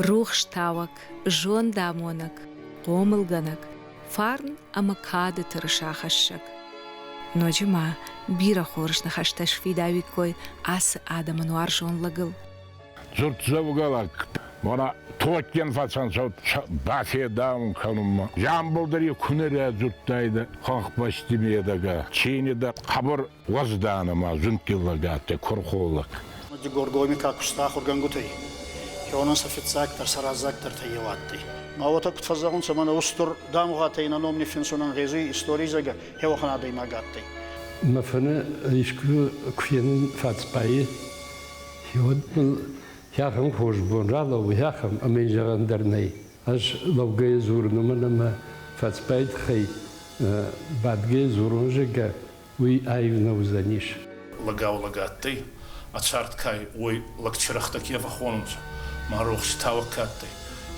Рухстауӕг, зондамонӕг, хъомылгӕнӕг, фарн ӕмӕ кады тырысахӕссӕг. Ноджы ма бирӕ хорз ныхӕстӕ сфидауиккой ацы адӕмӕн уарзон лӕгыл. Дзырддзӕугӕ лӕг мӕнӕ Тоткен фӕцӕнцӕ бафедаун кӕнунмӕ. Джамбул дӕр куы нӕ рӕдзурдтайдӕ хуӕнхбӕсти медӕгӕ, чийни дӕ хъӕбӕр уӕздан ӕма зундгин лӕг адтӕй, курхолӕг. Дигоргоми ка куста ахургӕнгутӕй, хеуонӕн сӕ фиццагдӕр, сӕ раззагдӕртӕй еу адтӕй. Ма уотӕ куд фӕззӕгъунцӕ, мӕнӕ устур дамугъатӕй нӕ ном ниффинсун ӕнгъезуй историй зӕгӕ, хеуӕхӕн адӕймаг адтӕй. Мӕ фыны искуы куы фенын Фацбайы, уӕд мыл ахӕм хорз бон ралӕууы, ахӕм, ӕмӕ йын зӕгъӕн дӕр нӕй. Ӕз лӕугӕйӕ дзурын, уымӕн ӕмӕ Фацбайы тыххӕй бадгӕйӕ дзурон, зӕгъгӕ, уый аив нӕ уыдзӕнис. Лӕгау лӕг адтӕй, а цард кай, уой лӕгчирӕгътӕ ке фӕххонунцӕ, ма рохс тауӕг ка адтӕй,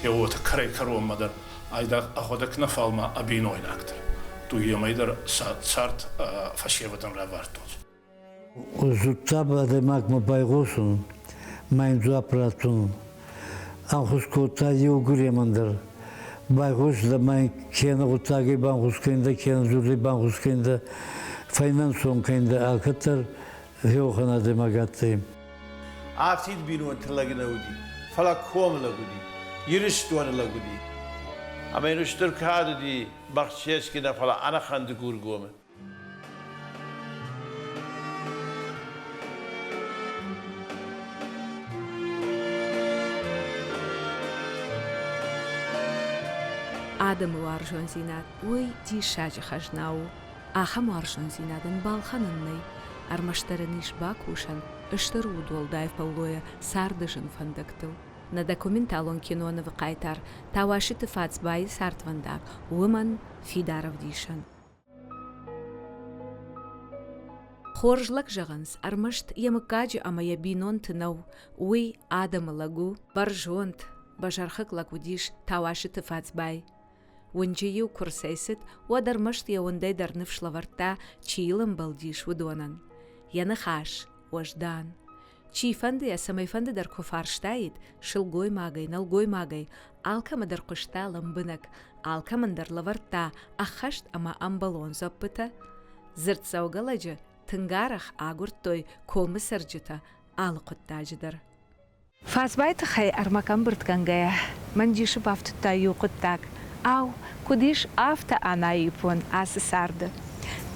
е уотӕ кӕрӕй-кӕронмӕ дӕр айдагъ ӕхуӕдӕг нӕ, фал ма ӕ бийнойнаг дӕр. Дуйемӕй дӕр сӕ цард фӕсевӕдӕн равардтонцӕ. Зудта адӕймагмӕ байгъосун, ма ин дзуапп раттун. Ӕнхус кодта еугуремӕн дӕр. Байгъосдӕ ма ин кенӕ гъуддагӕй банхус кӕндӕ, кенӕ дзурдӕй банхус кӕндӕ, фӕйнӕнцон кӕндӕ, алкӕддӕр хеуӕхӕн адӕймаг адтӕй. Афтид бинонты лӕг нӕ уыди, фӕлӕ ком лӕг уыди, Ирыстоны лӕг уыди. Ӕмӕ йын стыр кад уыди Бахческы нӕ, фӕлӕ ӕнӕхъӕн Дыгургомы. Адӕмы уарзондзинад уый диссаджы хӕзна у. Ахӕм уарзондзинадӕн балхӕнӕн нӕй, ӕрмӕстдӕр ын ис бакусӕн стыр удуӕлдай фӕллойӕ царды зын фӕндӕгтыл. Нӕ документалон кинонывы хъайтар Тауаситы Фацбайы цардвӕндаг уымӕн фидар ӕвдисӕн. Хорз лӕг зӕгъынц, ӕрмӕст йӕ мыггаджы ӕмӕ йӕ бинонты нӕу, уый адӕмы лӕг у. Бӕрзонд, бӕзӕрхыг лӕг уыдис Тауаситы Фацбай. Уынджы-иу куы рцӕйцыд, уӕд ӕрмӕст йӕ уындӕй дӕр ныфс лӕвӕрдта, чи йыл ӕмбӕлдис, уыдонӕн. Йӕ ныхас, уӕздан. Чифӕнды йӕ цӕмӕйфӕнды дӕр куы фарстаид, сылгоймагӕй, нӕлгоймагӕй, алкӕмӕ дӕр хъуыста лӕмбынӕг, алкӕмӕн дӕр лӕвӕрдта ӕххӕст ӕмӕ ӕмбӕлон дзуӕппытӕ. Дзырддзӕугӕ лӕджы тынг арӕх агуырдтой комы цӕрджытӕ алы хъуыддаджы дӕр. Фацбай тыххӕй ӕрмӕг ӕмбырдгӕнгӕйӕ, мӕн дисы бафтыдта иу хъуыддаг. Ау, куыд ис афтӕ ӕнаиппон ацы царды?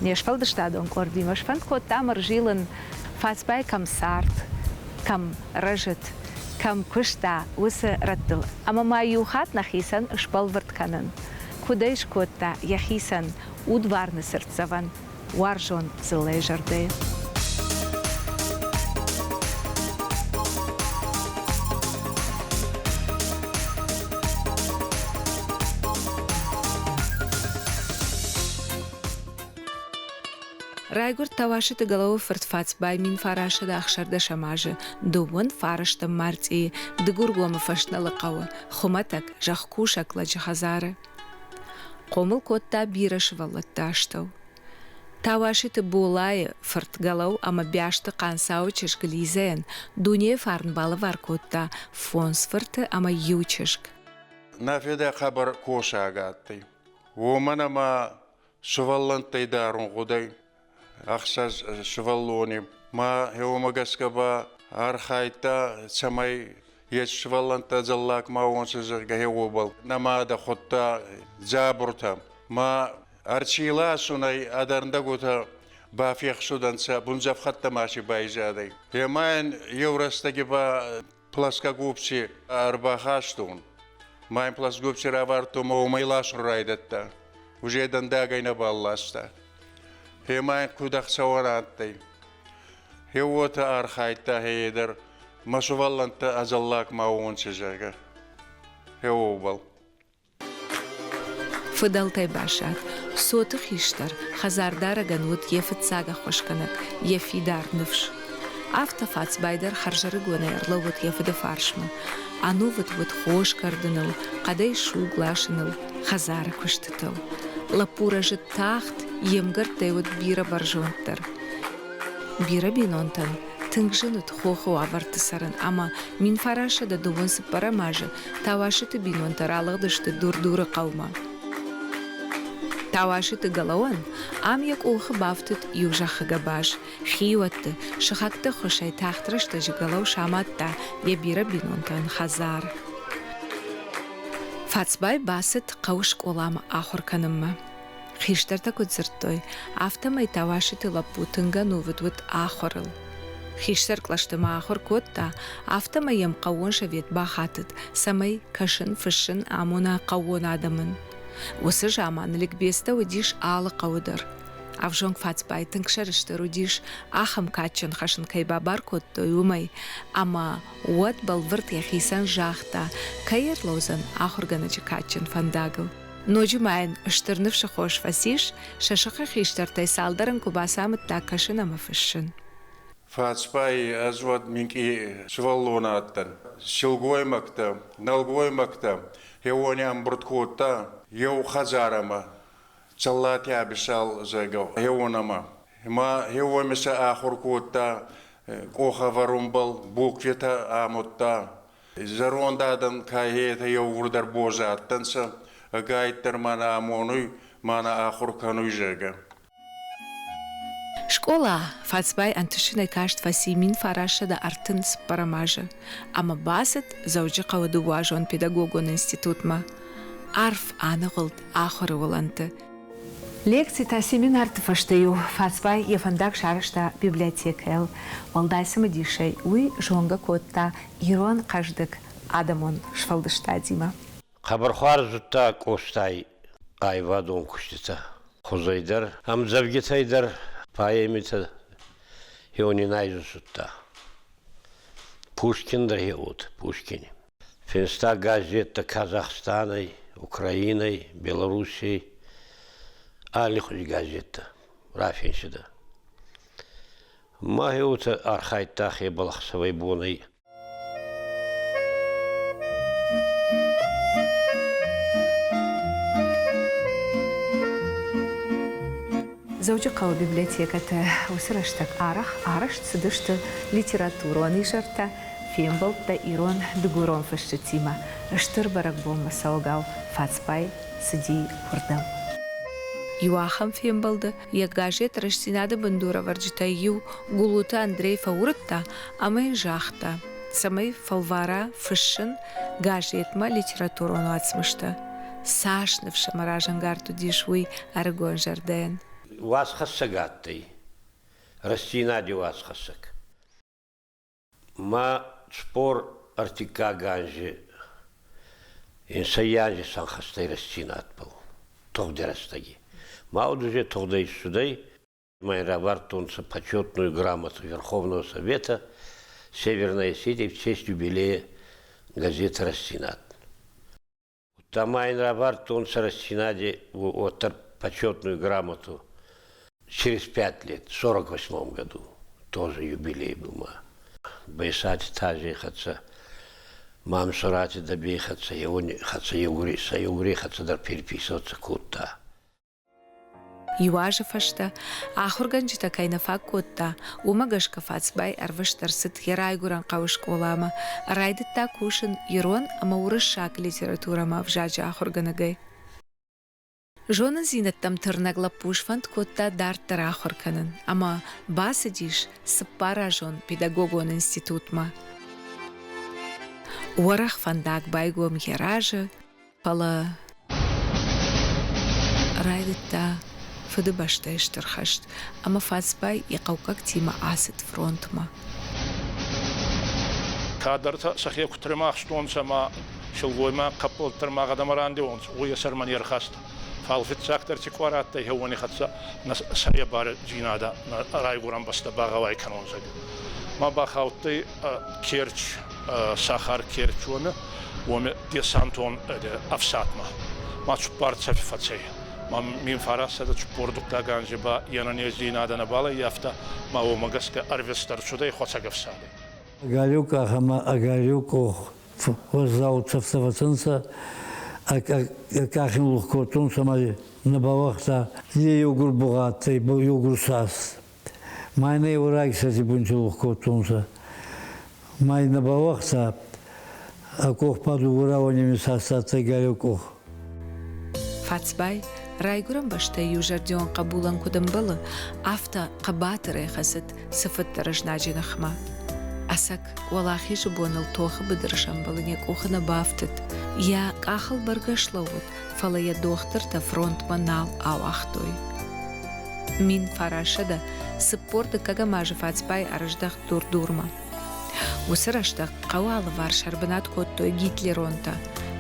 Не сфӕлдыстадон къордимӕ сфӕнд кодтам ӕрзилын, Фацбай кӕм цард, кӕм рӕзыд, кӕм куыста, уыцы рӕттыл ӕмӕ ма иу хатт нӕхицӕн сбӕлвырд кӕнын, куыд ӕй скодта йӕхицӕн удварны цыртдзӕвӕн уарзон дзыллӕйы зӕрдӕйы. Райгуырд Тауаситы Гӕлӕуы фырт Фацбай 1916 азы дыууын фарӕстӕм мартъийы Дыгургомы Фӕснӕлы хъӕуы хуымӕтӕг зӕхкусӕг лӕджы хӕдзары. Хъомыл кодта бирӕ сывӕллӕтты астӕу. Тауаситы Болайы фырт Гӕлӕу ӕмӕ Бӕсты Хъанцауы чызг Лизӕйӕн дунейы фарн балӕвар кодта фондз фырты ӕмӕ иу чызг. Нӕ федӕ хъӕбӕр косӕг адтӕй. Уомӕн ӕма сувӕллӕнттӕй дарун гъудӕй ӕхсӕз сувӕллони. Ма уомӕ гӕсгӕ ба архайдта, цӕмӕй еци сувӕллӕнттӕ ӕдзӕллаг ма уонцӕ, зӕгъгӕ, уобӕл. Нӕ мадӕ худта дзабуртӕ. Ма ӕрчиласунӕй ӕдӕрндӕгутӕ бафехсудӕнцӕ, бундзӕфхӕдтӕ ма си байзадӕй. Ӕма ин еу рӕстӕги ба плоскогубци ӕрбахастон. Ма ин плоскогубци равардтон ма уомӕй ласун райдӕдта. Уже дӕндагӕй нӕбал ласта. Ӕма ин куд ӕхцӕуӕн адтӕй. Е уотӕ архайдта е дӕр, мӕ сувӕллӕнттӕ ӕдзӕллаг ма уонцӕ, зӕгъгӕ. Е уобӕл. Фыдӕлтӕй баззад, цоты хистӕр хӕдзардарӕгӕн уыд йӕ фыццаг ӕххуысгӕнӕг, йӕ фидар ныфс. Афтӕ Фацбай дӕр хӕрзӕрыгонӕй ӕрлӕууыд йӕ фыды фарсмӕ. Ӕнувыд уыд хос кӕрдыныл, хъӕдӕй суг ласыныл, хӕдзары куыстытыл. Лӕппу рӕзыд тагъд, йе мгӕрттӕй уыд бирӕ бӕрзонддӕр. Бирӕ бинонтӕн. Тынг зын уыд хохы уавӕрты цӕрын ӕмӕ 1924 азы Тауаситы бинонтӕ ралыгъдысты Дур-Дуры хъӕумӕ. Тауаситы Галауан ам йӕ къухы бафтыд иу зӕххы гӕбаз, хиуӕтты, сыхӕгты ӕххуысӕй тагъд рӕстӕджы Гӕлӕу самадта йӕ бирӕ бинонтӕн хӕдзар. Фацбай бацыд хъӕуы скъоламӕ ахуыр кӕнынмӕ. Хистӕртӕ куыд дзырдтой, афтӕмӕй Тауаситы лӕппу тынг ӕнувыд уыд ахуырыл. Хистӕр кълӕсты ма ахуыр кодта, афтӕмӕй йӕм хъӕууон совет бахатыд, цӕмӕй кӕсын, фыссын амона хъӕууон адӕмӕн. Уыцы заман ликбезтӕ уыдис алы хъӕуы дӕр. Ӕвзонг Фацбай тынг сӕрыстыр уыдис, ахӕм кадджын хӕс ын кӕй бабар кодтой, уымӕй, ӕмӕ уӕд бӕлвырд йӕхицӕн загъта, кӕй ӕрлӕудзӕн ахуыргӕнӕджы кадджын фӕндагыл. Ноджы ма йын стыр ныфсы хос фӕцис, сӕ сыхы хистӕртӕй цалдӕрӕн куы бацамыдта кӕсын ӕмӕ фыссын. Фацбай ӕз уӕд минкъий сувӕллон адтӕн. Силгоймӕгтӕ, нӕлгоймӕгтӕ хеуони ӕмбурд кодта еу хӕдзарӕмӕ, Цӕллати Абисал, зӕгъгӕ, хеуонӕмӕ. Ма хеуони сӕ ахур кодта къохӕвӕрунбӕл, буквитӕ амудта. Зӕронд адӕн ка етӕ еугурдӕр боз адтӕнцӕ, ӕгайтдӕр ма нӕ амонуй, ма нӕ ахур кӕнуй, зӕгъгӕ. Скъола Фацбай ӕнтысынӕй каст фӕци 1934 азы ӕмӕ бацыд Дзӕуджыхъӕуы дыууӕазон педагогон институтмӕ. Арф аныгъуылд ахуыры уылӕнты. Лекцитӕ, семинарты фӕстӕ-иу Фацбай йӕ фӕндаг сарӕзта библиотекӕйыл. Уӕлдай цымыдисӕй уый зонгӕ кодта ирон хъӕздыг адӕмон сфӕлдыстадимӕ. Хъӕбӕр хуарз зудта Къостай аивадон куститӕ. Хузӕй дӕр, ӕмдзӕвгитӕй дӕр поэмитӕ хеуни зудта. Пушкин дӕр хеуот, Пушкини. Финста газеттӕ Казахстанӕй, Украинӕй, Белоруссийӕй, аллихузи газеттӕ рафинсидӕ. Ма хеуотӕ архайдта хебӕл ӕхсӕвӕй-бонӕй. Дзӕуджыхъӕуы библиотекӕты уыцы рӕстӕг арӕх арӕзт цыдысты литературон изӕртӕ, фембӕлдтӕ ирон-дыгурон фысджытимӕ. Стыр бӕрӕгбонмӕ цӕуӕгау Фацбай цыди уырдӕм. Иу ахӕм фембӕлды йӕ газет Рӕстдзинад-ы бындурӕвӕрджытӕй иу Гулуты Андрей фӕуырыдта ӕмӕ йын загъта, цӕмӕй фӕлвара фыссын газетмӕ литературон уацмыстӕ. Цас ныфс ӕмӕ разӕнгард уыдис уый ӕрыгон зӕрдӕйӕн. Уацхӕссӕг адтӕй, Рӕстдзийнади уацхӕссӕг. Ма спор ӕртиккаг анзи инсӕй анзи сӕнхӕстӕй рӕстдзийнадбӕл тугъди рӕстӕги. Ма уд уже тугъдӕй иссудӕй, ма ин равардтонцӕ почетную грамоту Верховного Совета Северной Осетии в честь юбилея газеты «Рӕстдзинад». Удта ма ин равардтонцӕ Рӕстдзийнади уӕддӕр почетную грамоту через 5 лет, в 48 году, тоже юбилей был ма. Бесати Тазей хӕццӕ, Мамсурати Дӕбей хӕццӕ, еуни хӕццӕ еугури, сӕ еугурей хӕццӕ дӕр переписываться кодта. Иу азы фӕстӕ, ахуыргӕнджытӕ кӕй нӕ фаг кодта, уымӕ гӕсгӕ Фацбай ӕрвыст ӕрцыд йӕ райгуырӕн хъӕуы скъоламӕ, райдыдта кусын ирон ӕмӕ уырыссаг литературӕмӕ ӕвзаджы ахуыргӕнӕгӕй. Зонындзинӕдтӕм тырнӕг лӕппу сфӕнд кодта дарддӕр ахуыр кӕнын ӕмӕ бацыдис цыппаразон педагогон институтмӕ. Уӕрӕх фӕндаг байгом йӕ разы, фӕлӕ райдыдта Фыдыбӕстӕйы Стыр хӕст ӕмӕ Фацбай йӕ хъӕуккӕгтимӕ ацыд фронтмӕ. Кадӕртӕ сӕхе куд римахстонцӕ ма силгоймаг хъӕппӕлттӕр ма гъӕдӕмӕ рандеуонцӕ, уой ӕ сӕрмӕ не рхаста. Фал фиццагдӕр ци къуар адтӕй, уони хӕццӕ нӕ сӕребарӕдзийнадӕ нӕ райгурӕн бӕстӕ багъӕуай кӕнун, зӕгъгӕ. Ма бахаудтӕй Керчь, сахар Керчь уоми, уоми десантон ӕфсадмӕ. Ма цуппар цӕфи фӕцӕй. Ма мин 1942 анзи ба е нӕнездзийнадӕ нӕбал ӕййафта, ма уомӕ гӕсгӕ ӕрвист ӕрцудӕй хуӕцӕг ӕфсадӕй. Галеу къах ӕма галеу къох уӕззау цӕфтӕ фӕцӕнцӕ, ӕ къах ин лух кодтонцӕ ӕма нӕ бауагъта. Е еугур бугъ адтӕй, еугур саст. Ма ин ӕ уӕраги сӕрти бунти лух кодтонцӕ. Ма ин нӕ бауагъта ӕ къох ба дууӕ рауӕнеми састадтӕй галеу къох. Фацбай райгуырӕн бӕстӕйы иузӕрдион хъӕбулӕн куыд ӕмбӕлы, афтӕ хъӕбатырӕй хӕцыд цыфыддӕр знаджы ныхмӕ. Ӕцӕг Уӕлахизы боныл тохы быдыры сӕмбӕлын йӕ къухы нӕ бафтыд. Йӕ къахыл бӕргӕ слӕууыд, фӕлӕ йӕ дохтыртӕ фронтмӕ нал ауагътой. 1940 дыккӕгӕм азы Фацбай ӕрыздӕхт Дур-Дурмӕ. Уыцы рӕстӕг хъӕуы алыварс ӕрбынат кодтой гитлеронтӕ.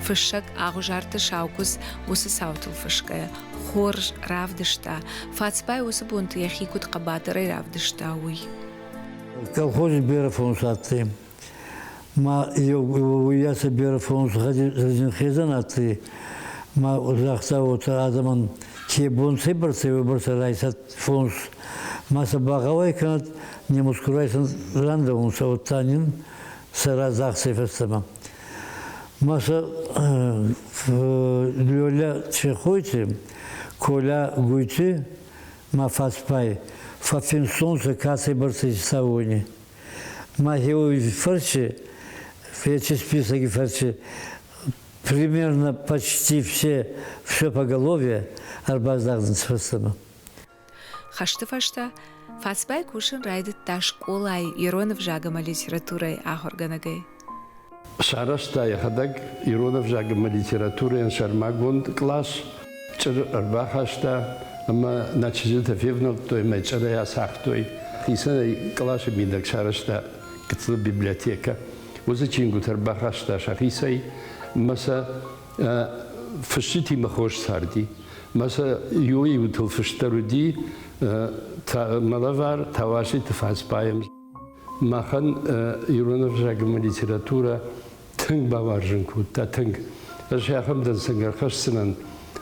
Фыссӕг Ӕгъуызарты Саукуыдз уыцы цаутыл фысгӕйӕ хорз равдыста, Фацбай уыцы бонты йӕхи куыд хъӕбатырӕй равдыста, уый. Колхози берӕ фонс адтӕй. Ма уыййасӕ берӕ фонс гъӕдин адтӕй. Ма загъта уотӕ адӕмӕн, ке бон цӕйбӕрцӕ уойбӕрцӕ райсӕд фонс. Ма сӕ багъӕуай кӕнӕд, немуц ку райсӕн рандӕунцӕ, уӕдта нин сӕ разагъцӕй фӕстӕмӕ. Ма сӕ Лёля Чехойти, Коля Гуйти ма фацбай фӕффинстонцӕ кӕцӕйбӕрцӕ исцӕуони. Ма хеуи фӕрци, ечи списоки фӕрци примерно почти все, все поголовье ӕрбаздӕхдзӕнцӕ фӕстӕмӕ. Хӕсты фӕстӕ Фацбай кусын райдыдта скъолайы ирон ӕвзаг ӕмӕ литературӕйы ахуыргӕнӕгӕй. Сарӕзта йӕхӕдӕг ирон ӕвзаг ӕмӕ литературӕйӕн сӕрмагонд кълас, чъыр ӕрбахаста ӕмӕ нӕ чызджытӕ февнӕлдтой ӕмӕ чъырӕй ацагътой. Хицӕнӕй къласы мидӕг сарӕзта гыццыл библиотекӕ. Уыцы чингуытӕ ӕрбахаста сӕхицӕй ӕмӕ сӕ фысджытимӕ хорз царди. Мӕ сӕ иуӕй-иутыл фыст дӕр уыди мӕ лӕвар Тауаситы Фацбайӕн. Махӕн ирон ӕвзаг ӕмӕ литературӕ тынг бауарзын кодта, тынг. Ӕз ахӕм дӕнцӕг ӕрхӕсдзынӕн,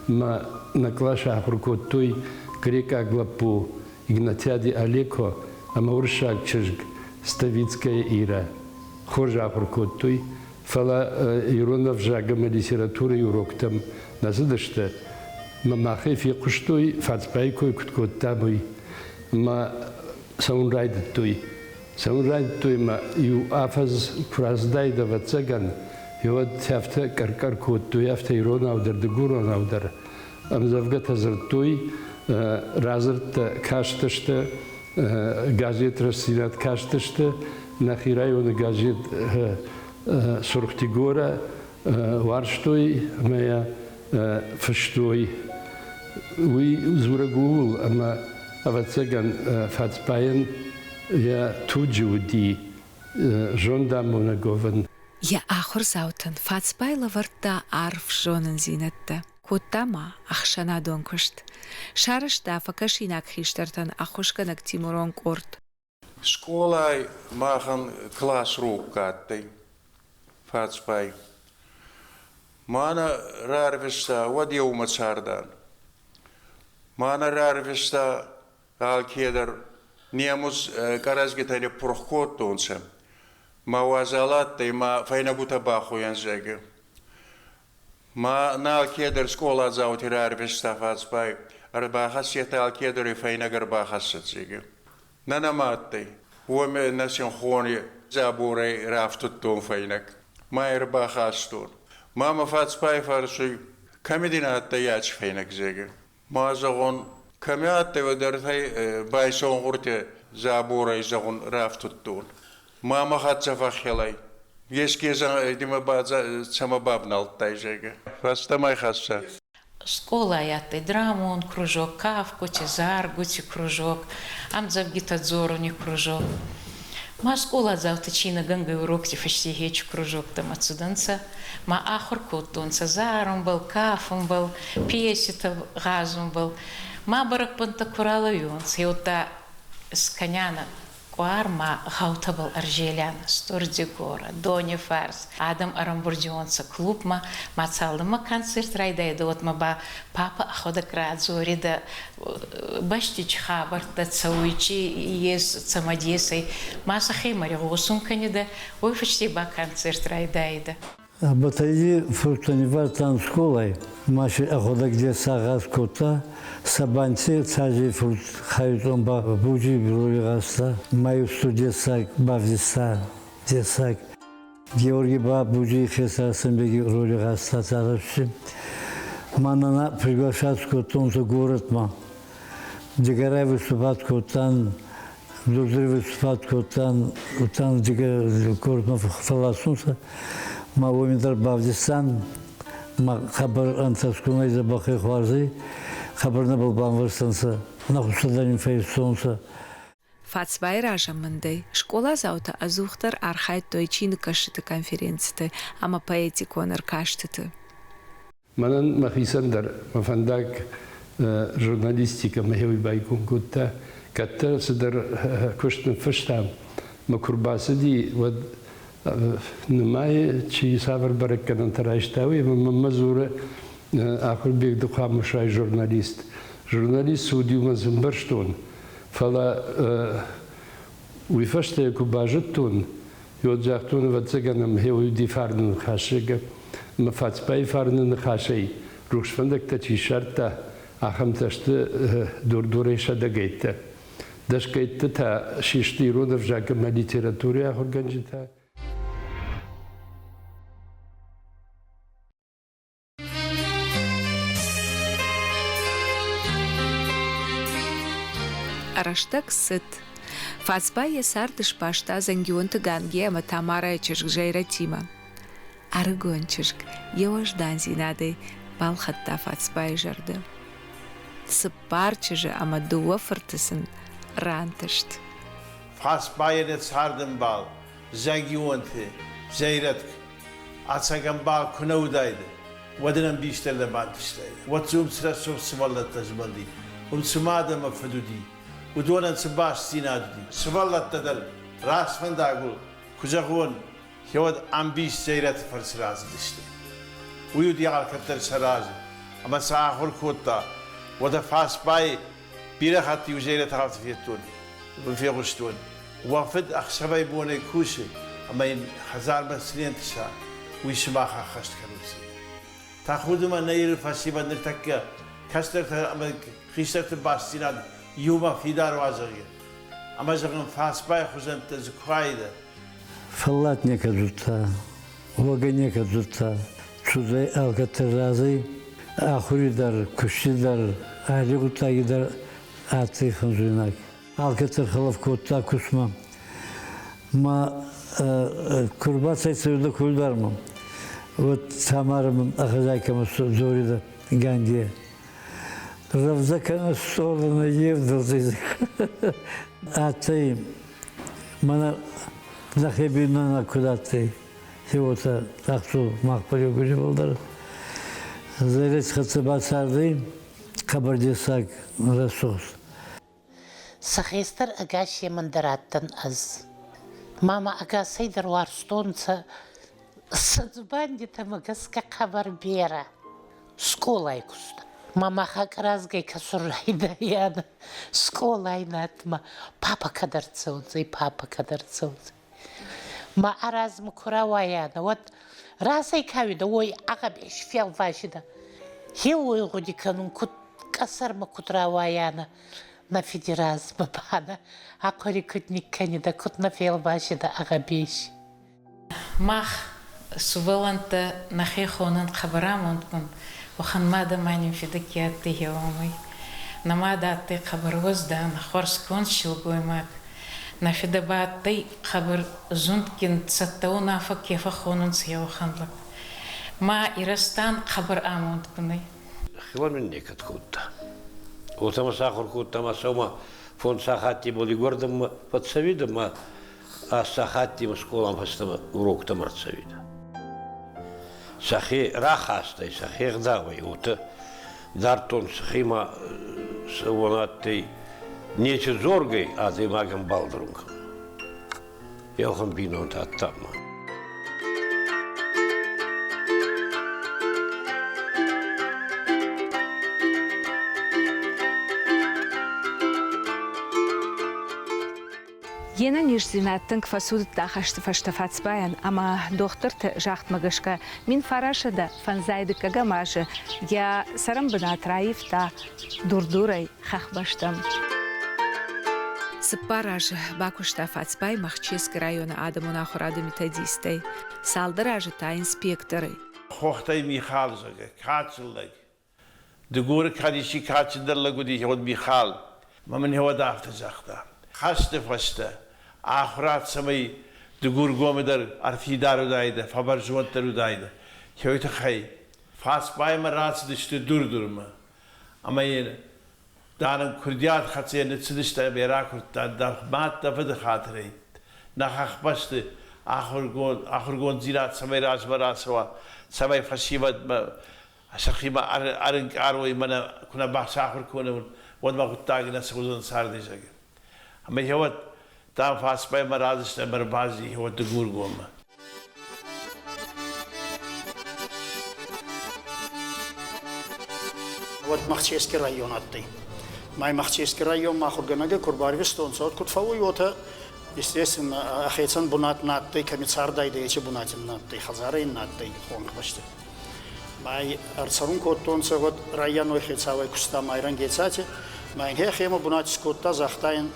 мӕ нӕ къласы ахуыр кодтой грекъаг лӕппу Игнатиади Алеко ӕмӕ уырыссаг чызг Ставицкая Ирӕ. Хорз ахуыр кодтой, фӕлӕ ирон ӕвзаг ӕмӕ литературӕйы уроктӕм нӕ цыдысты. Мӕ махӕй фехъуыстой, Фацбайы кой куыд кодтам, уый. Мӕ цӕуын райдыдтой. Цӕуын райдыдтой ӕмӕ иу афӕдз куы рацыдаид, ӕвӕццӕгӕн, уӕд афтӕ къӕр-къӕр кодтой, афтӕ иронау дӕр, дыгуронау дӕр. Ӕмдзӕвгӕтӕ дзырдтой, радзырдтӕ кастысты, газет «Рӕстдзинад» кастысты, нӕхи районы газет «Сурх-Дигора» уарзтой ӕмӕ йӕ фыстой. Уый дзурӕг ууыл, ӕмӕ, ӕвӕццӕгӕн, Фацбайӕн йӕ туджы уыди зондамонӕг уӕвын. Йӕ ахуырдзаутӕн Фацбай лӕвӕрдта арф зонындзинӕдтӕ, кодта ма ӕхсӕнадон куыст. Сарӕзта фӕкӕсинаг хистӕртӕн ӕххуысгӕнӕг тимурон къорд. Скъолай махӕн классрукка адтӕй Фацбай. Мӕнӕ рарвиста, уӕд еумӕ цардан. Мӕнӕ рарвиста алкедӕр немуц къӕрӕзгитӕ ниппурх кодтонцӕ. Ма уазал адтӕй, ма фӕйнӕгутӕ бахуйӕн зӕгъгӕ. Ма нӕ алкедӕр скъоладзаути рарвиста Фацбай, ӕрбахӕссетӕ алкедӕри фӕйнӕг ӕрбахӕссӕд, зӕгъгӕ. Нӕ нӕмӕ адтӕй. Уоми нӕ синхони дзӕборӕй рафтудтон фӕйнӕг. Ма ӕрбахастон. Ма мӕ Фацбай фӕрсуй, кӕми дин адтӕй аци фӕйнӕг, зӕгъгӕ. Ма зӕгъун, кӕми адтӕй, уӕддӕртӕй байсонгъурти дзӕборӕй, зӕгъун, рафтудтон. Ма мӕ хӕццӕ фӕххелӕй. Еске димӕ цӕмӕ бавналдтай, зӕгъгӕ. Фӕстӕмӕ хӕссӕ. Скъолай адтӕй драмон кружок, кафгути, заргути кружок, ӕмдзӕвгитӕ дзоруни кружок. Ма скъоладзаути чинӕгӕнгӕй урокти фӕсте хечи кружоктӕмӕ цудӕнцӕ, ма ахур кодтонцӕ зарунбӕл, кафунбӕл, пьеситӕ гъазунбӕл. Ма бӕрӕгбӕнттӕ ку ралӕуионцӕ, уӕдта скӕнианӕ къуар ма гъӕутӕбӕл ӕрзелиан Стурдигорӕ, Донифарс. Адӕм ӕрӕмбурдиуонцӕ клубмӕ, ма цалинмӕ концерт райдайидӕ, уӕдмӕ ба папа ӕхуӕдӕг радзоридӕ бӕсти чи хабӕрттӕ цӕуй, чи ес цӕмӕдесӕй, ма сӕхемӕ игъосун кӕнидӕ, уой фӕсте ба концерт райдайидӕ. Батайи фуртӕн ивардтан скъолай, ма си ӕхуӕдӕг дессагъаз кодта, Сабанти Цазий фурт Харитон ба Буджи роли гъазта, ма устур дессаг бавдиста, дессаг. Георгий ба Буджи хецӕр Аслӕнбеги роли гъазта царӕфси. Ма нана приглашать кодтонцӕ городмӕ. Дигорай выступать кодтан, Дурдури выступать кодтан, уттан городмӕ фӕлласунцӕ. Ма уоми дӕр бавдистан, ма хъӕбӕр ӕнтӕсгунӕй дзӕбӕхӕй хуарзӕй, хъӕбӕр нӕбал бамвӕрстӕнцӕ, нӕ хуссӕдӕр ин фӕййистонцӕ. Фацбайы разамындӕй скъоладзаутӕ ӕдзухдӕр архайдтой чиныгкӕсджыты конференциты ӕмӕ поэтикон ӕркастыты. Мӕнӕн мӕхицӕн дӕр мӕ фӕндаг журналистикӕмӕ хеуи байгом кодта. Кӕддӕр цыдӕр куыст ныффыстам, мӕ куы рбацыди, уӕд нымайы, чи цавӕр бӕрӕггӕнӕнтӕ райста, уый ӕмӕ мӕнмӕ дзуры Ахуырбег ды хъуамӕ суай журналист. Журналист цы уыди, уымӕн цы ӕмбӕрстон, фӕлӕ уый фӕстӕ куы базыдтон, уӕд загътон, ӕвӕццӕгӕн ӕм уыди фарны ныхас, зӕгъгӕ, мӕ Фацбайы фарны ныхасӕй рухс фӕндӕгтӕ чи ссардта, ахӕмтӕ сты дур-дурӕй сӕдӕгӕйттӕ. Дӕсгӕйтты та систы ирон ӕвзаг ӕмӕ литературӕйы ахуыргӕнджытӕ. Рӕстӕг цыд. Фацбай йӕ цард сбаста Зӕнгионты Ганге ӕмӕ Тамарайы чызг Зӕйрӕтимӕ. Ӕрыгон чызг йӕ уӕздандзинадӕй балхӕдта Фацбайы зӕрдӕ. Цыппар чызджы ӕмӕ дыууӕ фырты сын рантыст. Фацбайӕн йӕ цардӕмбал Зӕнгионты Зӕйрӕтк ӕцӕг ӕмбал куы нӕ уыдаид, уӕд ын ӕмбисдӕр нӕ бантыстаид. Уӕд дзы уым цы рӕсугъд сывӕллӕттӕ змӕлди, уым цы мад ӕмӕ фыд уыди, уыдонӕн цы бастдзинад уыди. Сывӕллӕттӕ дӕр раст фӕндагыл, куы зӕгъон, гъеуӕд ӕмбис Зӕйрӕты фӕрцы рацыдысты. Уый уыди алкӕддӕр сӕ разы, ӕмӕ сӕ ахуыр кодта. Уӕдӕ Фацбай бирӕ хатт-иу Зӕйрӕты афтӕ федтон, фехъуыстон. Уӕ фыд ӕхсӕвӕй-бонӕй кусы, ӕмӕ йын хӕдзармӕ цы не нтыса, уый сымах ӕххӕст кӕнут. Тӕхудымӕ нӕ Иры фӕсивӕд ныртӕккӕ кӕстӕртӕ ӕмӕ хистӕрты бастдзинад иумӕ фидар уа, зӕгъгӕ. Ӕмӕ, зӕгъын, Фацбай хуызӕнттӕ дзы куы уаид. Фӕллад некӕд зудта, уогӕ некӕд зудта. Цудӕй алкӕддӕр разӕй, ахури дӕр, кусти дӕр, алли гъуддаги дӕр адтӕй фӕнзуйнаг. Алкӕддӕр хӕлӕф кодта кустмӕ. Ма ку рбацӕйцӕуидӕ кулдуармӕ, уӕд Тамара ӕ хозяйкӕмӕ дзоридӕ Гандийӕ. Рӕвдзӕ кӕнӕ стъолӕн евдӕлдзӕй. Адтӕй мӕнӕ нӕхе бийнонӕ куд адтӕй, уотӕ ӕхцул мах полигони дӕр. Зӕрец хӕццӕ бацардӕй хъӕбӕр дессаг рӕсугъд. Сӕ хестӕр ӕгасемӕн дӕр адтӕн ӕз. Ма мӕ ӕгасӕй дӕр уарзтонцӕ сӕ дзубандитӕмӕ гӕсгӕ хъӕбӕр берӕ. Скъолай куста. Ма мах къӕразгӕй кӕсун райдайӕн скъолай надмӕ. Папа кӕд ӕрцӕудзӕй, папа кӕд ӕрцӕудзӕй. Ма ӕ размӕ ку рауайанӕ, уӕд разӕй ка уидӕ, уой ӕ гъӕбес фелвасидӕ. Хе уой гъуди кӕнун, куд къӕсӕрмӕ куд рауайанӕ, нӕ фиди размӕ ба нӕ ӕ хъури куд никкӕнидӕ, куд нӕ фелвасидӕ ӕ гъӕбес. Мах сувӕллӕнттӕ нӕхе хонӕн хъӕбӕр амондгун, уӕхӕн мадӕ ма нин фидӕ ке адтӕй гъеуомӕй. Нӕ мадӕ адтӕй хъӕбӕр уӕздан, хуӕрзконд силгоймаг. Нӕ фидӕ ба адтӕй хъӕбӕр зундгин, цӕттӕ унаффӕ ке фӕххонунцӕ еуӕхӕн лӕг. Ма ирӕзтан хъӕбӕр амондгунӕй. Хилӕ мин некӕд кодта. Уотӕ мӕ сахур кодта ма сӕумӕ фондз сахатти боли фӕццӕуидӕ ма сахатти скъолам фӕстӕмӕ уроктӕм ӕрцӕуидӕ. Сӕхе рахастӕй, сӕхе гъдауӕй уотӕ дардтон сӕхемӕ сӕуон адтӕй нечи дзоргӕй адӕймагӕн балдӕрун кӕнун. Еуӕхӕн бийнонтӕ адтӕн ма. Йе нӕниздзинад тынг фӕцудыдта хӕсты фӕстӕ Фацбайӕн ӕмӕ дохтырты загъдмӕ гӕсгӕ 1905 дыккӕгӕм азы йӕ цӕрӕнбынат раивта Дур-Дурӕй хӕхбӕстӕм. Цыппар азы бакуыста Фацбай Махческы районы адӕмон ахуырады методистӕй, цалдӕр азы та инспекторӕй. Хохтӕй Михал, зӕгъгӕ, кадджын лӕг. Дыгуры кӕд исчи кадджындӕр лӕг уыди, уӕд Михал. Мӕ мын уӕд афтӕ загъта: Хӕсты фӕстӕ ахуырад цӕмӕй Дыгургомы дӕр ӕрфидар уыдаид, фӕбӕрзонддӕр уыдаид, уый тыххӕй Фацбаймӕ рацыдысты Дур-Дурмӕ. Ӕмӕ йын дарын куырдиат хӕццӕ ныццыдысты ӕмӕ ракуырдта дӕ мад дӕ фыды хатырӕй. Нӕ хӕхбӕсты ахуыргонд, ахуыргонддзинад цӕмӕй размӕ рацӕуа, цӕмӕй фӕсивӕдмӕ сӕхимӕ ӕрынкъарой, мӕнӕ куы нӕ бацахуыр кӕнон, уӕд мӕ хъуыддаг нӕ цӕудзӕн цардизӕг. Ӕмӕ гъеуӕд, дам, Фацбаймӕ радзысты ӕмӕ ӕрбацыди гъеуӕд Дыгургоммӕ. Уӕд Махчески район адтӕй. Май Махчески районмӕ ахургӕнӕгӕй ку рбарвистонцӕ, уӕд куд фӕууй, уотӕ, естественно, ӕхецӕн бунат нӕ адтӕй, кӕми цардайдӕ, еци бунат ин нӕ адтӕй, хӕдзарӕ ин нӕ адтӕй хонхбӕсти. Май ӕрцӕрун кодтонцӕ, уӕд районой хецауӕй куста Майрӕн Гецати. Ма ин хемӕ бунат искодта, загъта ин,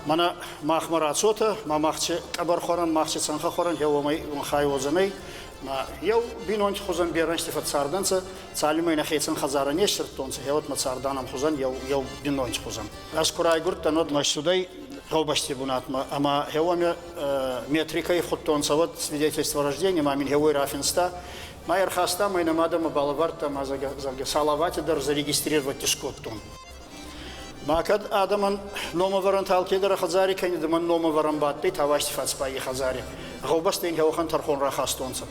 мӕнӕ махмӕ рацотӕ, ма махче къӕбӕрхуӕрӕн, махче цӕнхӕхуӕрӕн, хе уомӕй хай уодзӕнӕй. Ма еу бийнонти хузӕн берӕ ӕнзти фӕццардӕнцӕ, цалинмӕ ин ӕхецӕн хӕдзарӕ не ссирдтонцӕ, хеуӕтмӕ цардан ӕмхузӕн, еу, еу бийнонти хузӕн. Ӕз ку райгурдтӕн, уӕд мӕ ссудӕй гъӕубӕсти бунатмӕ ӕма хеуӕмӕ метрикӕй худтонцӕ, уӕд свидетельство о рождении ма мин хеуой рафинста. Ма ӕрхаста, ма ин мадӕмӕ балӕвардта, ма, зӕгъгӕ, Салавати дӕр зарегистрировать искодтон. Ма кӕд адӕмӕн номӕвӕрӕнтӕ алкедӕр хӕдзари кӕнидӕ, мӕн номӕвӕрӕн бадтӕй Тавасти Фацбайи хӕдзари. Гъӕубӕстӕ ин хеуӕхӕн тӕрхон рахастонцӕ.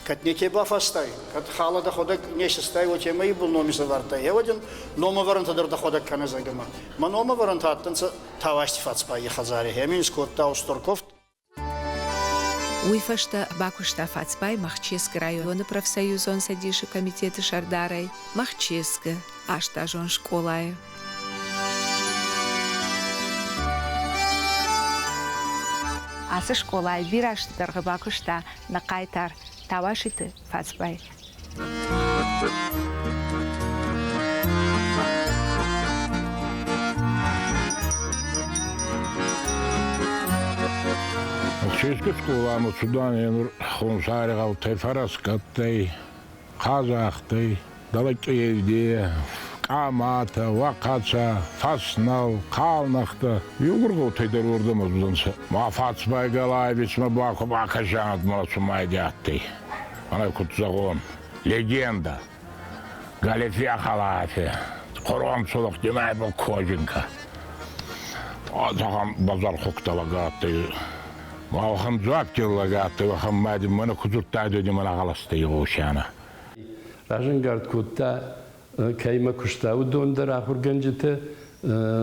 Кӕд неке бафастай, кӕд халӕ дӕхуӕдӕг не систай, уотемӕй ибӕл ном исӕвардтай, еуӕдин номӕвӕрӕнтӕ дӕр дӕхуӕдӕг кӕнӕ, зӕгъгӕ ма. Мӕ номӕвӕрӕнтӕ адтӕнцӕ Тавасти Фацбайи хӕдзари. Хемин искодта устур куфт. Уый фӕстӕ бакуыста Фацбай Махческы районы профсоюзон цӕдисы комитеты сӕрдарӕй Махческы астазон скъолайы. Ацы скъолайы бирӕ азты дӕргъы бакуыста нӕ хъайтар Тауаситы Фацбай. Ческы скъоламӕ цудан енур Хонсари гъӕутӕй фӕрӕскъӕттӕй, хъазахтӕй, Далакъевде, Къаматӕ, Уӕхъӕцӕ, Фӕснӕл, Хъалнӕгътӕ. Еугур гъӕутӕй дӕр уордӕмӕ цудӕнцӕ. Ма Фацбай Галаевичмӕ ба ку бакӕсӕнӕд ма цумайди адтӕй. Мӕнӕ куд зӕгъон, легенда. Галифе халафе, Хъурон цулух Димайбыл кожинка. Зӕгъӕн базархугтӕ лӕгӕдтӕй. Уӕхӕн дзуапп лӕгӕдтӕй, уӕхӕн мади мӕнӕ куд дзурдтайдӕ, мӕнӕ гъӕлӕстӕ игъосианӕ. Разӕнгард кодта, кӕимӕ куыста, уыдон дӕр ахуыргӕнджытӕ,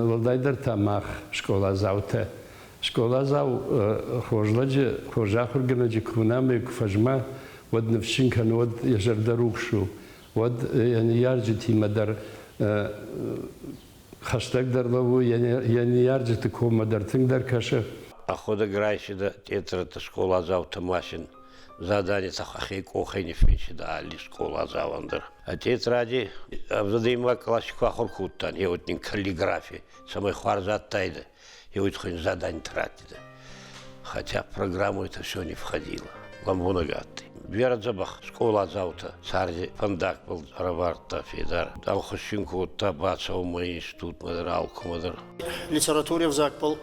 уӕлдайдӕр та мах, скъоладзаутӕ. Скъоладзау хорз лӕджы, хорз ахуыргӕнӕджы куы уына ӕмӕ куы фӕзма, уӕд ныфсджын кӕны, уӕд йӕ зӕрдӕ рухс у, уӕд йӕ ныййарджытимӕ дӕр хӕстӕгдӕр лӕууы, йӕ ныййарджыты коммӕ дӕр тынгдӕр кӕсы. Ӕхуӕдӕг райсидӕ тетрӕдтӕ скъоладзаутӕ ма син заданитӕ ӕхе къохӕй ниффинсидӕ алли скъоладзауӕн дӕр. А тетради ӕвзадӕймаг къласи ку ахур кодтан, еуӕд нин каллиграфи, цӕмӕй хуарз адтайдӕ, еуӕд хузӕн заданитӕ раттидӕ. Хотя в программу это все не входило. Лӕмбунӕг адтӕй. Берӕ дзӕбӕх скъоладзаутӕ царди фӕндагбӕл ӕрӕвардта федар. Ӕнхус кодта бацӕунмӕ институтмӕ дӕр, алкумӕ дӕр. Литератури ӕвзагбӕл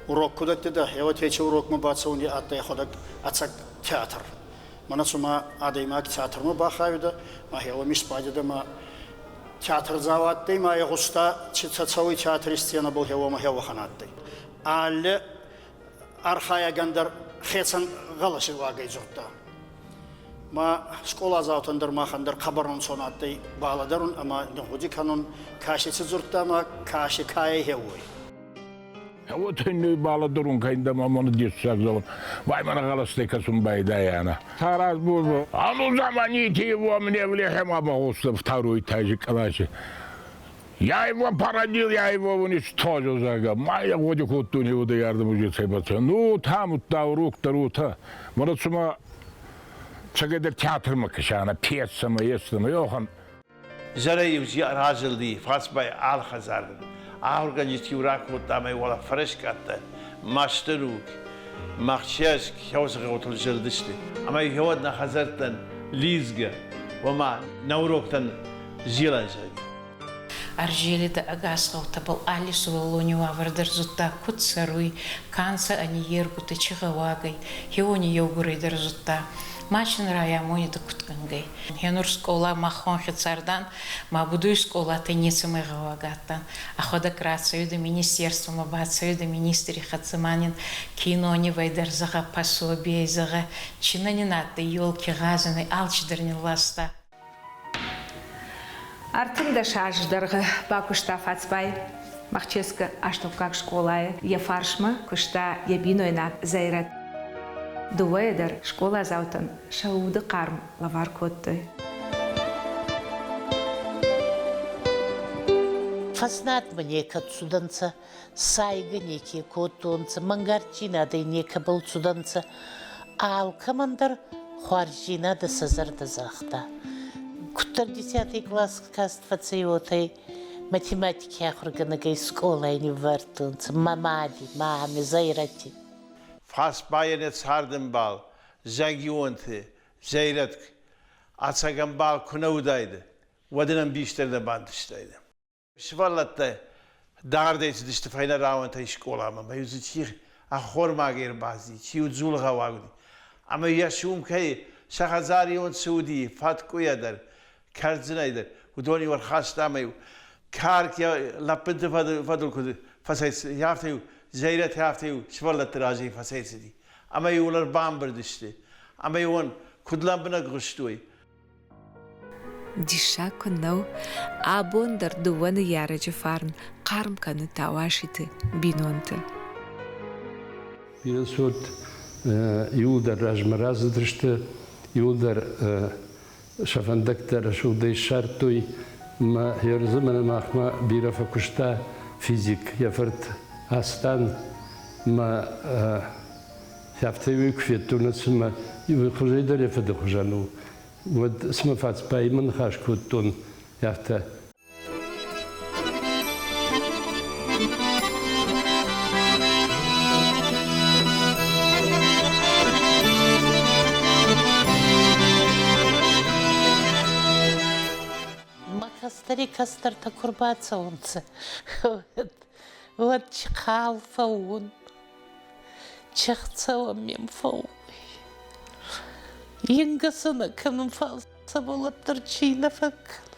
урок ку дӕттидӕ, еуӕ течи урокмӕ бацӕуни адтӕй ӕхуӕдӕг ӕцӕг театр. Мӕнӕ цума адӕймаг театрмӕ бахауидӕ, ма хеуӕми сбадидӕ ма театрдзау адтӕй, ма игъуста, ци цӕуй театри сценӕбӕл хеуӕмӕ хеуӕхӕн адтӕй. Алли архайӕгӕн дӕр хецӕн гъӕлӕси уагӕй дзурдта. Ма скъоладзаутӕн дӕр махӕн дӕр хъӕбӕр ӕнцон адтӕй балӕдӕрун ӕма нигъгъуди кӕнун, ка си ци дзурдта ӕма ка си кайӕй хеуой. Вот не балӕдӕрун кӕндӕ ма мӕн дессаг зӕгъун. Вай мӕн гъӕлӕстӕй кӕсун байдайана. Тарас Бульба, а ну заманите его мне в лехе ма багъуста второй этаже классе. Я его породил, я его уничтожил, зӕгъгӕ. Ма йӕ хъуыды кодтон иуды ардӕм уже Ну, там та урок тарута. Мана цума цӕгӕдӕр театрмӕ кӕсана, пьесӕмӕ, естӕмӕ, йохан. Зӕрӕ-иу разылди Фацбай алы хӕдзар дӕр. Ахуыргӕнджыты-иу ракодта ӕмӕ-иу уӕлӕ фӕрӕскъӕттӕ, Мастыруг, Махческ, хӕуцыхъӕутыл зылдысты. Ӕмӕ-иу уӕд нӕ хӕдзӕрттӕн лидзгӕ, ома нӕ уроктӕн зилӕн зӕгъгӕ. Ӕрзелидӕ ӕгас гъӕутӕбӕл алли сувӕллони уавӕр дӕр зудта, куд цӕруй, ка нцӕ ӕ ниййергутӕ, чи гъӕуагӕй, хеуони еугурӕй дӕр зудта. Ма син райамонидӕ куд кӕнгӕй. Хенур скъола мах хонхи цардан, ма будуй скъолатӕй нецӕмӕй гъӕуагӕ адтан. Ӕхуӕдӕг рацӕуидӕ министерствомӕ, бацӕуидӕ министри хӕццӕ ма нин кинонивӕй дӕр зӕгъӕ, пособие зӕгъӕ, чи нӕ нин адтӕй ёлки гъазӕнӕй, алчидӕр нин ласта. 13 азы дӕргъы бакуыста Фацбай Махческы астӕуккаг скъолайы. Йӕ фарсмӕ куыста йӕ бинойнаг Зӕйрӕт. Дыууӕйӕ дӕр скъоладзаутӕн сӕ уды хъарм лӕвар кодтой. Фӕснадмӕ некӕд цудӕнцӕ, сайгӕ неке кодтонцӕ, мӕнгарддзийнадӕй некӕбӕл цудӕнцӕ. Алкӕмӕн дӕр хуарздзийнадӕ сӕ зӕрдӕ загъта. Куддӕр десятый класс каст фӕцӕй, уотӕ математики ахургӕнӕгӕй скъолай ниввардтонцӕ мӕ мади, мами, Зайрати. Фацбайӕн ӕ цардӕмбал, зӕнгионти, Зӕйрӕтк, ӕцӕг ӕмбал ку нӕ уыдайдӕ, уӕд ын ӕмбисдӕр нӕ бантыстайдӕ. Сывӕллӕттӕ дардӕй цыдысты фӕйнӕ рауӕнтӕй скъоламӕ, ӕмӕ-иу дзы чи ӕххормаг ӕрбацыди, чи-иу дзулгъӕуаг уыди. Ӕмӕ йӕ сумкӕйы сӕ хӕдзарион цы уыди, фӕткъуыйӕ дӕр, кӕрдзынӕй дӕр, уыдон-иу ӕрхаста ӕмӕ-иу карк йӕ лӕппынты фӕдыл куыд фӕцӕйцыди, афтӕ-иу Зӕйрӕт афтӕ-иу сывӕллӕтты разӕй фӕцӕйцыди. Ӕмӕ-иу ыл ӕрбамбырд сты, ӕмӕ-иу ын куыд лӕмбынӕг хъуыстой. Диссаг куыннӕ у, абон дӕр дыууӕ ныййарӕджы фарн хъарм кӕны Тауаситы бинонты. Бирӕ цот иуылдӕр размӕ рацыдысты, иуылдӕр сӕ фӕндӕгтӕ рӕсугъдӕй ссардтой. Мӕ ердзы мӕнӕ махмӕ бирӕ фӕкуыста физик, йӕ фырт Астан мӕ афтӕ уый куы федтон, цымӕ хуызӕй дӕр йӕ фыды хуызӕн у, уӕд цымӕ Фацбаимӕ ныхас кодтон, афтӕ. Мӕ кӕстӕри кӕстӕртӕ ку рбацӕунцӕ, уӕд хъал фӕуун. Чехцӕуӕм ме мфӕу. Ингӕсӕнӕ кӕнын фал цӕбӕл уӕддӕр чи нӕ фӕккӕны.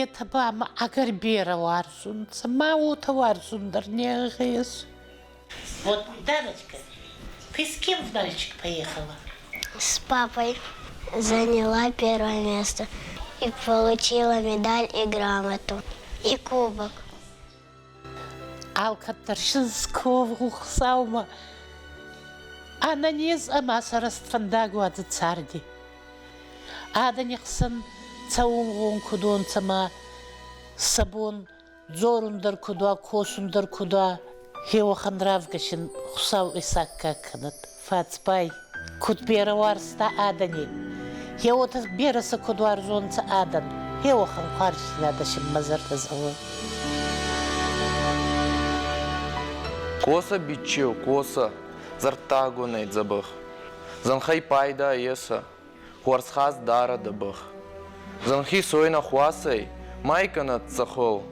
Етӕ ба мӕ ӕгӕр берӕ уарзунцӕ, ма уотӕ уарзун дӕр не гъес. Вот, Даночка, ты с кем в Нальчик поехала? С папой. Заняла первое место и получила медаль и грамоту, и кубок. Алкӕддӕр сынц Хуыцаумӕ ӕнӕниз ӕмӕ сӕ рӕстфӕндаг уадзы царди. Адӕни хсӕн цӕунгъон куд уонцӕ ма сӕ бон дзорун дӕр куд уа, косун дӕр куд уа, хеуӕхӕн равгӕ син Хуцау исаккаг кӕнӕд. Фацбай, куд берӕ уарзта адӕни, е уотӕ берӕ сӕ куд уарзонцӕ адӕн, е уӕхӕн хуарздзийнадӕ син мӕ зӕрдӕ зӕгъуй. Коса биччеу, коса, зӕрдтагонӕй дзӕбӕх. Зӕнхӕй пайда еса, хуӕрзхаст дарӕ дӕ бӕх. Зӕнхи сойнӕ хуасӕй, май кӕнӕд цӕхъол.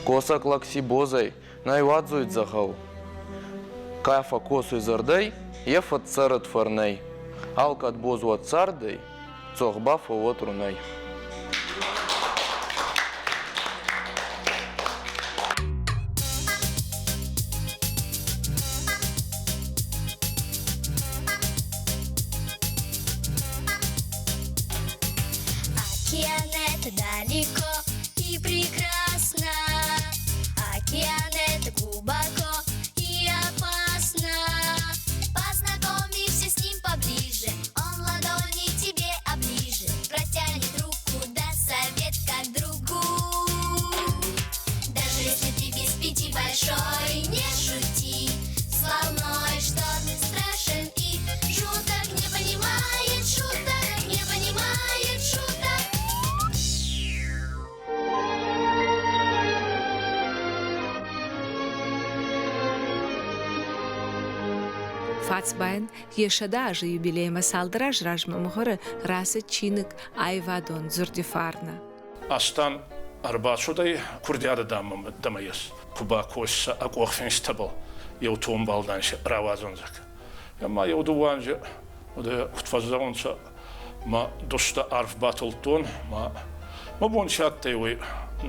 Косӕг лӕг си бозӕй, нӕ уадзуй дзӕгъӕл. Ка фӕккосуй зӕрдӕй, е фӕццӕрӕд фӕрнӕй. Алкӕд боз уӕд цардӕй, цох ба фӕууӕд рунӕй. Океан это далеко и прекрасно. Океан это глубоко и опасно. Познакомимся с ним поближе. Он ладони тебе оближет. Протянет руку, да совет как другу. Фацбайӕн йӕ 100 азы юбилеймӕ цалдӕр аз размӕ мыхуыры рацыд чиныг Аивадон дзырды фарны. Астан ӕрбацудӕй курдиадӕ дӕмӕ ес, ку бакосса ӕ къохфинстӕбӕл еу томбӕл рауадзунзӕг. Ӕма еу дууӕ анзи куд фӕззӕгъунцӕ, мӕ дустӕ арф батулдтон, ма мӕ бон ци адтӕй, уой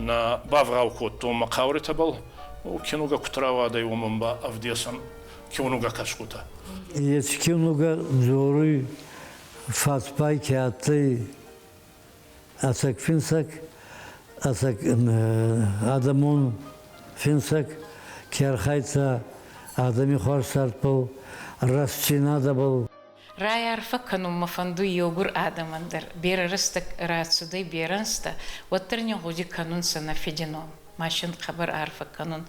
нӕ бавгъау кодтон мӕ хъауритӕбӕл. Киунугӕ куд рауадӕй, уомӕн ба ӕвдесӕн киунугӕ кӕсгутӕ. Еци киунугӕ дзоруй Фацбай ке адтӕй ӕцӕг финсӕг, ӕцӕг адӕмон финсӕг, ке архайдта адӕми хуарз цардбӕл, рӕстдзийнадӕбӕл. Райарфӕ кӕнун мӕ фӕндуй еугур адӕмӕн дӕр. Берӕ рӕстӕг рацудӕй берӕ ӕнзтӕ, уӕддӕр нин гъуди кӕнунцӕ нӕ фиди ном. Машин хъӕбӕр арфӕ кӕнун.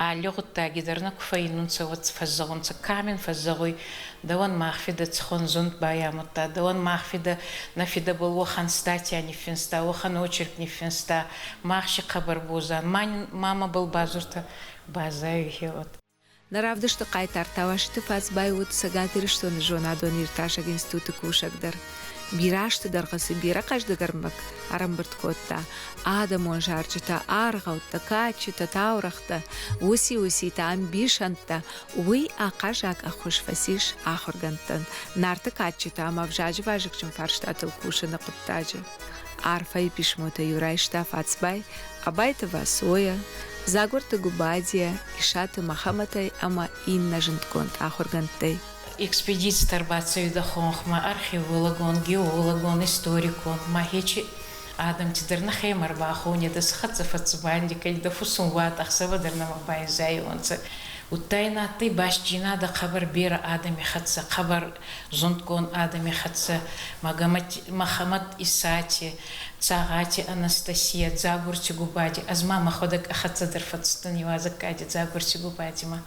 Алли гъуддаги дӕр нӕ ку фӕййинунцӕ, уӕд фӕззӕгъунцӕ, ка мин фӕззӕгъуй, дӕуӕн мах фидӕ цӕхуӕн зунд байамудта, дӕуӕн мах фидӕ нӕ фидӕбӕл уӕхӕн статья ниффинста, уӕхӕн очерк ниффинста, мах си хъӕбӕр бозан, ма, ма мӕбӕл базуртӕ базайуй хеуат. Нӕ равдысты хъайтар Тауаситы Фацбай уыд Цӕгат Ирыстоны зонадон-иртасӕг институты кусӕг дӕр. Бирӕ азты дӕргъы цы бирӕ хъӕздыг ӕрмӕг ӕрӕмбырд кодта, адӕмон зарджытӕ, аргъӕуттӕ, кадджытӕ, таурӕгътӕ, уыци-уыцитӕ, ӕмбисӕндтӕ, уый ахъаззаг ӕххуыс фӕцис ахуыргӕндтӕн Нарты кадджытӕ ӕмӕ ӕвзаджы вазыгджын фарстатыл кусыны хъуыддаджы. Арфӕйы писмотӕ-иу райста Фацбай Абайты Васойӕ, Дзагуырты Гуыбадийӕ, Исаты Мӕхӕмӕтӕй ӕмӕ иннӕ зындгонд ахуыргӕндтӕй. Экспедицитӕ ӕрбацӕуидӕ хонхмӕ археологон, геологон, историкон, мӕхечи адӕмти дӕр нӕхемӕ ӕрбахонидӕ, сӕ хӕццӕ фӕдздзубанди кӕнидӕ, фусунуат ӕхсӕвӕ дӕр нӕмӕ байзайуонцӕ. Удта ин адтӕй бастдзийнадӕ хъӕбӕр берӕ адӕми хӕццӕ, хъӕбӕр зундгонд адӕми хӕццӕ Мӕхӕмӕт Исати, Цагъати Анастасия, Дзагурти Губади. Ӕз ма мӕхуӕдӕг ӕ хӕццӕ дӕр фӕццудтӕн иуазӕггади Дзагурти Губадимӕ.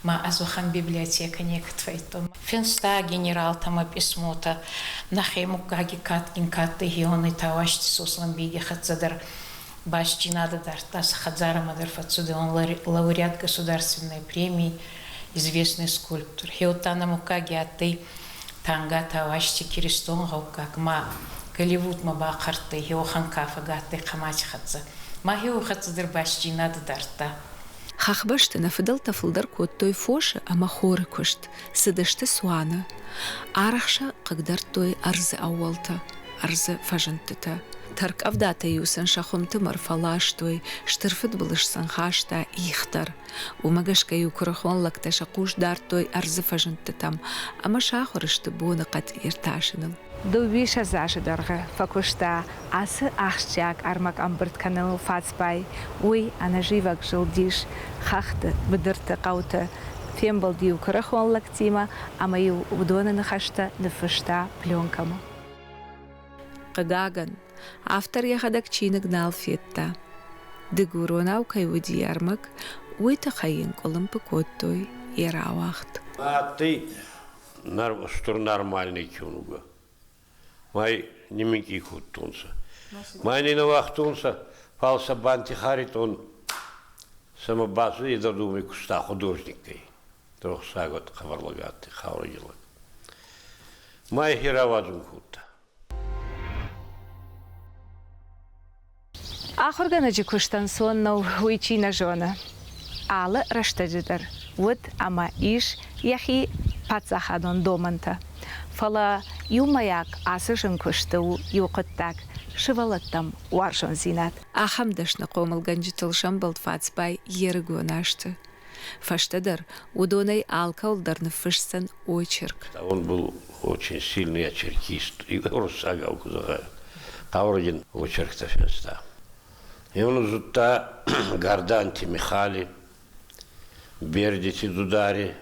Ма ӕз уӕхӕн библиотекӕ некӕд фӕйдтон. Финста генералтӕмӕ пъисмотӕ, нӕхе муггаги кадгин ка адтӕй хеуонӕй Тауасти Сосланбеги хӕццӕ дӕр бастдзийнадӕ дардта, сӕ хӕдзарӕмӕ дӕр фӕццудӕй. Он лауреат государственной премии, известный скульптор. Хеуӕттӕ нӕ муггаги адтӕй Танга Тауасти киристон гъӕуккаг ма Голливудмӕ бахъӕрттӕй, еуӕхӕн кафӕг адтӕй Хъамати хӕццӕ. Ма еу хӕццӕ дӕр бастдзийнадӕ дардта. Хӕхбӕсты нӕ фыдӕлтӕ фылдӕр кодтой фосы ӕмӕ хоры куыст, цыдысты цуаны. Арӕх сӕ хъыгдардтой ӕрдзы ӕууӕлтӕ, ӕрдзы фӕзындтытӕ. Тӕрккъӕвдатӕ-иу сын сӕ хуымты мӕр фӕластой, стыр фыдбылыз сын хаста их дӕр. Уымӕ гӕсгӕ-иу куырыхон лӕгтӕ сӕ хъус дардтой ӕрдзы фӕзындтытӕм ӕмӕ сахуыр сты боныхъӕд иртасыныл. Дыууиссӕдз азы дӕргъы фӕкуыста ацы ахсджиаг ӕрмӕг ӕмбырд кӕныныл Фацбай. Уый ӕнӕзивӕг зылдис хӕхты, быдырты, хъӕуты. Фембӕлд-иу куырыхон лӕгтимӕ ӕмӕ-иу уыдоны ныхӕстӕ ныффыста пленкӕмӕ. Хъыгагӕн, автор йӕхӕдӕг чиныг нал федта. Дыгуронау кӕй уыди ӕрмӕг, уый тыххӕй йын къуылымпы кодтой йӕ рауагъд. Адтӕй устур нормальный киунугӕ. Май ниминкъий кодтонцӕ. Май не уагътонцӕ, фал сӕ банти Харитон сӕмӕ бацуди дӕр куста художниккӕй. Рохсагот хъӕбӕр хаураги лӕг. Май хе рауадзун кодта. Ахуыргӕнӕджы куыст ӕнцон нӕу, уый чи нӕ зоны. Алы рӕстӕджы дӕр уыд ӕмӕ ис йӕхи паддзахадон домӕнтӕ. Фӕлӕ иумӕйаг ацы зын куысты у иу хъуыддаг – сывӕллӕттӕм уарзондзинад. Ахӕм дӕсны хъомылгӕнджытыл сӕмбӕлд Фацбай йе рыгон азты. Фӕстӕдӕр уыдонӕй алкӕуыл дӕр ныффысдзӕн очерк. Он был очень сильный очеркист, уруссагау ку зӕгъай, хъаурӕгин очерктӕ финста. И он зудта Гарданти Михали, Бердити Дудари,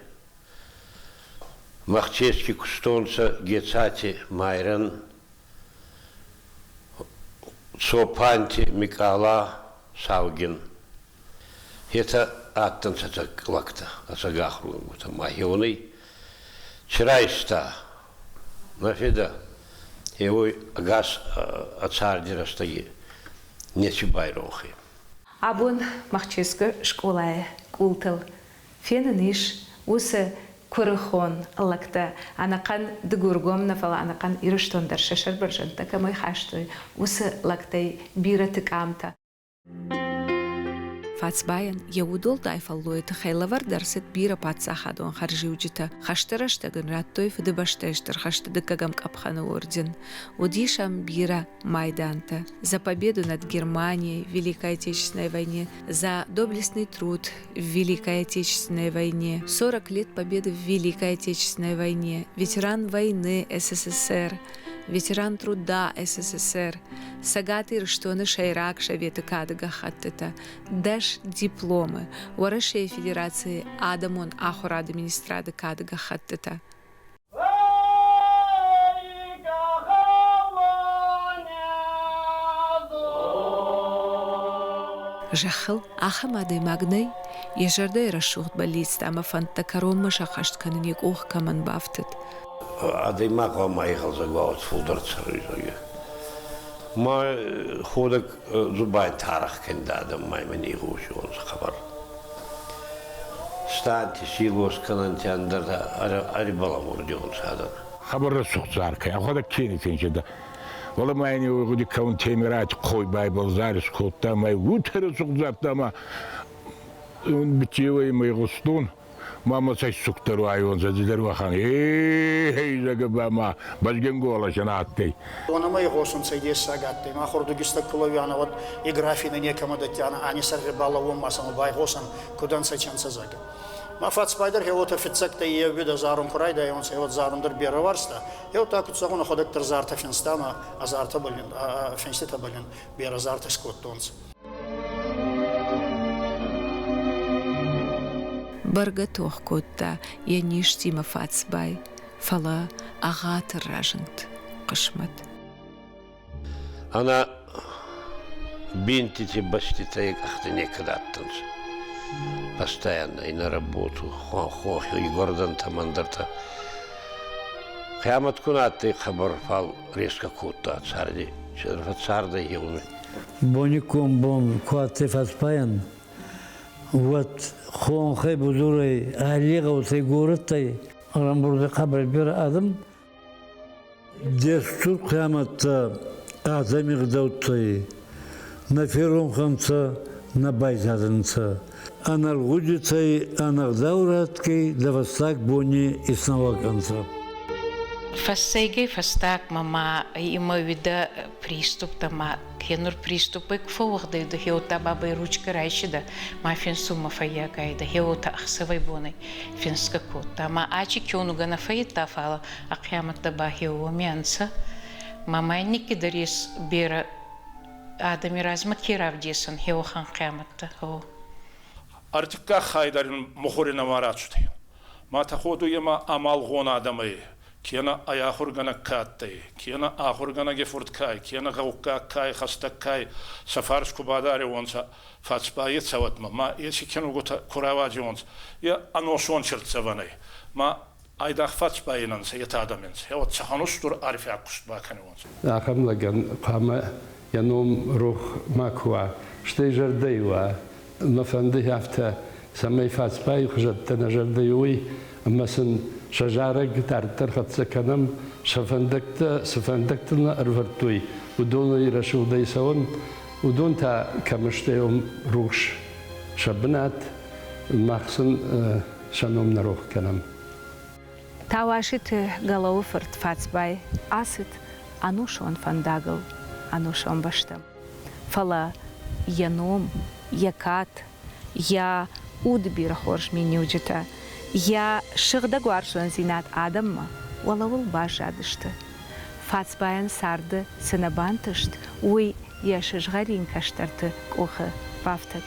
Махчески кустонцӕ Гецати Майрӕн, Цопанти Микъала Саугин. Етӕ адтӕнцӕ лӕгтӕ, ӕцӕг ахургӕнгутӕ ма хеуонӕй ци райста мӕ федӕ, еуой ӕгас ӕ царди рӕстӕги неци байронх ӕй. Абон Махческы скъолайы къултыл фенӕн ис уыцы Куырыхон лӕгтӕ ӕнӕхъӕн Дыгургом нӕ, фӕлӕ ӕнӕхъӕн Ирыстон дӕр сӕ сӕрбӕрзӕндтӕ кӕмӕй хастой, уыцы лӕгтӕй бирӕты къамтӕ. Фацбайӕн йӕ удуӕлдай фӕллойы тыххӕй лӕвӕрд ӕрцыд бирӕ паддзахадон хӕрзиуджытӕ. Хӕсты рӕстӕг ын радтой Фыдыбӕстӕйы Стыр хӕсты дыккӕгӕм къӕпхӕны орден. Уыдис ӕм бирӕ майдантӕ. За победу над Германией в Великой Отечественной войне, за доблестный труд в Великой Отечественной войне, 40 лет победы в Великой Отечественной войне, ветеран войны СССР, ветеран труда СССР, Цӕгат Ирыстоны Сӕйраг Советы кады гӕххӕттытӕ, 10 дипломы, Уӕрӕсейы Федерацийы адӕмон ахуырады министрады кады гӕххӕттытӕ. Зӕххыл ахӕм адӕймаг нӕй, йӕ зӕрдӕйы рӕсугъд бӕллицтӕ ӕмӕ фӕндтӕ кӕронмӕ сӕххӕст кӕнын йӕ къух кӕмӕн бафтыд. Адӕймаг хъуамӕ игъӕлдзӕг уа, фулдӕр цӕруй, зӕгъгӕ. Ма ходӕг зубай тарах кӕнидӕ адӕммӕ ӕма нийгъосиуонцӕ хъӕбӕр. Станти, силос кӕнӕнти ӕндӕртӕ ӕрибалӕмурдиуонцӕ адӕн. Хъӕбӕр рӕсугъд зар кӕй, ӕхуӕдӕг ке ниффинсидӕ. Уӕлӕ ма ин гъуди кӕун Темирати хой байбӕл зар искодта ӕма уотӕ рӕсугъд зардта ӕма битеуӕй имӕ игъустон. Ма мӕ цӕстсугтӕ руайуонцӕ, цидӕр уӕхӕн эй, зӕгӕ ба ма бӕзгинголӕсӕн адтӕй. Уонӕмӕ игъосунцӕ дессаг адтӕй. Мах урдугистаг ку лӕууианӕ, уӕд и графини некӕмӕ дӕттианӕ, ани сӕргъи балӕууӕн ма сӕмӕ байгъосӕн, куд ӕнцӕ, чӕнцӕ, зӕгӕ. Ма Фацбай дӕр уотӕ фиццӕгтӕй еуидӕ зарун ку райдайонцӕ, уӕд зарун дӕр берӕ уарзта. Еу та куд зӕгъун, ӕхуӕдӕг дӕр зартӕ финста ӕма ӕ зартӕбӕл ӕ финститӕбӕл ин берӕ зартӕ скодтонцӕ. Бӕргӕ тох кодта йӕ низтимӕ Фацбай, фӕлӕ ӕгъатыр разынд хъысмӕт. Ӕнӕ бинтити бӕститӕ къӕхтӕ некӕд адтӕнцӕ. Постоянно и на работу, хонхи игуӕрдӕнтӕ, ӕндӕртӕ. Хъиамӕт ку нӕ адтӕй хъӕбӕр, фал резко кодта царди, фӕццардӕй еуми. Бониккон бон ку адтӕй Фацбайӕн, уӕд хонхӕй будурӕй алли гъӕутӕй горӕттӕй ӕрӕмбурд хъӕбӕр берӕ адӕм. Де стур хъиамӕттӕ адӕми гъдӕуттӕй нӕ феронх ӕнцӕ, нӕ байзадӕнцӕ. Ӕнӕргъудитӕй ӕнӕгъдау ратгӕй дӕ фӕстаг бони иснӕуӕг ӕнцӕ. Фӕссӕйгӕй фӕстагмӕ ма имӕ уидӕ приступтӕ ма кенур приступӕй ку фӕууагъдайдӕ, хеуотӕ бабӕй ручкӕ райсидӕ, ма финсунмӕ фӕййагайдӕ, хеуотӕ ӕхсӕвӕй-бонӕй финсгӕ кодта. Ма ачи киунугӕ нӕ фӕййидта, фал а хъиамӕттӕ ба хеуоми ӕнцӕ. Ма ма ин никкидӕр ес берӕ адӕми размӕ ке равдесӕн хеуӕхӕн хъиамӕттӕ. Ӕртиккаг хай дӕр ин мухури нӕма рацудӕй. Ма тӕходуй ӕма амалгъон адӕмӕй, кенӕ ӕй ахургӕнӕг ка адтӕй, кенӕ ахургӕнӕги фурт ка ӕй, кенӕ гъӕуккаг ка ӕй, хӕстӕг ка ӕй, сӕ фарс ку бадариуонцӕ Фацбайи цӕуӕтмӕ, ма еци кенугутӕ ку рауадзиуонцӕ, е ӕносон циртдзӕвӕн ӕй. Ма айдагъ Фацбайи нӕ нцӕ, етӕ адӕми нцӕ. Е цӕхӕн устур арфиаг куст бакӕниуонцӕ. Ахӕм лӕгӕн хъуамӕ йӕ ном рох макуы уа, стӕй зӕрдӕйы уа. Мӕ фӕнды афтӕ, цӕмӕй Фацбайы хуызӕттӕ нӕ зӕрдӕйы уой ӕмӕ сын сӕ зарӕг дарддӕр хӕццӕ кӕнӕм, сӕ фӕндӕгтӕ цы фӕндӕгтыл нӕ ӕрвӕрдтой, уыдонӕй рӕсугъдӕй цӕуӕм, уыдон та кӕм сты рухс сӕ бынат, мах сын сӕ ном нӕ рох кӕнӕм. Тауаситы Гӕлӕуы фырт Фацбай ацыд ӕнусон фӕндагыл ӕнусон бӕстӕм. Фӕлӕ йӕ ном, йӕ кад, йӕ уды бирӕ хорз миниуджытӕ, йӕ сыгъдӕг уарзондзинад адӕммӕ уӕлӕуыл баззадысты. Фацбайӕн царды цы нӕ бантыст, уый йӕ сызгъӕрин кӕстӕрты къухы бафтыд.